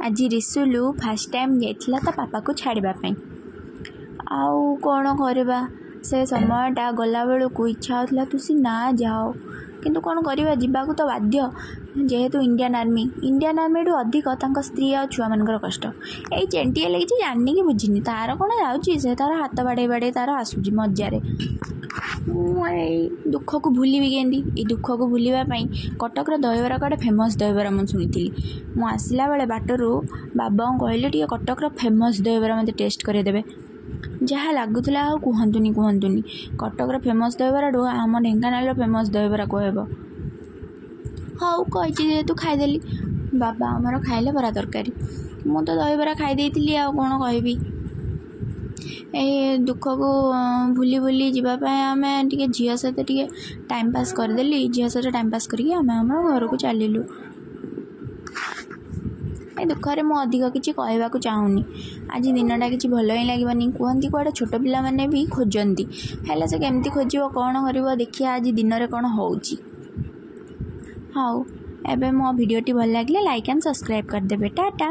ଆଜି ରିସୁଲୁ first time ଯାଇଥିଲା ତା ପାପାକୁ ଛାଡ଼ିବା ପାଇଁ। ଆଉ କ'ଣ କରିବା, ସେ ସମୟଟା ଗଲାବେଳକୁ ଇଚ୍ଛା ହେଉଥିଲା ତୁସି ନା ଯାଅ, କିନ୍ତୁ କ'ଣ କରିବା, ଯିବାକୁ ତ ବାଧ୍ୟ, ଯେହେତୁ ଇଣ୍ଡିଆନ୍ ଆର୍ମି। ଇଣ୍ଡିଆନ୍ ଆର୍ମିଠୁ ଅଧିକ ତାଙ୍କ ସ୍ତ୍ରୀ ଆଉ ଛୁଆମାନଙ୍କର କଷ୍ଟ। ଏଇ ଚେଣ୍ଟି ହେଲେ କିଛି ଜାଣିନି କି ବୁଝିନି, ତାର କ'ଣ ଯାଉଛି, ସେ ତାର ହାତ ବାଡ଼େଇ ବାଡ଼େଇ ତାର ଆସୁଛି ମଜାରେ। ମୁଁ ଏଇ ଦୁଃଖକୁ ଭୁଲିବି କେମିତି? ଏଇ ଦୁଃଖକୁ ଭୁଲିବା ପାଇଁ କଟକର ଦହିବରା କୁଆଡ଼େ ଫେମସ୍ ଦହିବରା ମୁଁ ଶୁଣିଥିଲି। ମୁଁ ଆସିଲା ବେଳେ ବାଟରୁ ବାବାଙ୍କୁ କହିଲି, ଟିକେ କଟକର ଫେମସ୍ ଦହିବରା ମୋତେ ଟେଷ୍ଟ କରେଇଦେବେ। ଯାହା ଲାଗୁଥିଲା ଆଉ କୁହନ୍ତୁନି କୁହନ୍ତୁନି, କଟକର ଫେମସ୍ ଦହିବରାଠୁ ଆମ ଢେଙ୍କାନାଳର ଫେମସ୍ ଦହିବରା କୁହାହେବ। ହଉ, କହିଛି ଯେହେତୁ ଖାଇଦେଲି। ବାବା ଆମର ଖାଇଲେ ବରା ତରକାରୀ, ମୁଁ ତ ଦହିବରା ଖାଇ ଦେଇଥିଲି, ଆଉ କ'ଣ କହିବି? ଏଇ ଦୁଃଖକୁ ଭୁଲି ଭୁଲି ଯିବା ପାଇଁ ଆମେ ଟିକେ ଝିଅ ସହିତ ଟିକେ ଟାଇମ୍ ପାସ୍ କରିଦେଲି। ଝିଅ ସହିତ ଟାଇମ୍ ପାସ୍ କରିକି ଆମେ ଆମର ଘରକୁ ଚାଲିଲୁ। ଏ ଦୁଃଖରେ ମୁଁ ଅଧିକ କିଛି କହିବାକୁ ଚାହୁଁନି। ଆଜି ଦିନଟା କିଛି ଭଲ ହିଁ ଲାଗିବନି। କୁହନ୍ତି କୁଆଡ଼େ ଛୋଟ ପିଲାମାନେ ବି ଖୋଜନ୍ତି, ହେଲେ ସେ କେମିତି ଖୋଜିବ, କ'ଣ କରିବ? ଦେଖିବା ଆଜି ଦିନରେ କ'ଣ ହେଉଛି। ହଉ, ଏବେ ମୋ ଭିଡ଼ିଓଟି ଭଲ ଲାଗିଲେ ଲାଇକ୍ ଆଣ୍ଡ ସବସ୍କ୍ରାଇବ୍ କରିଦେବେ। ଟାଟା।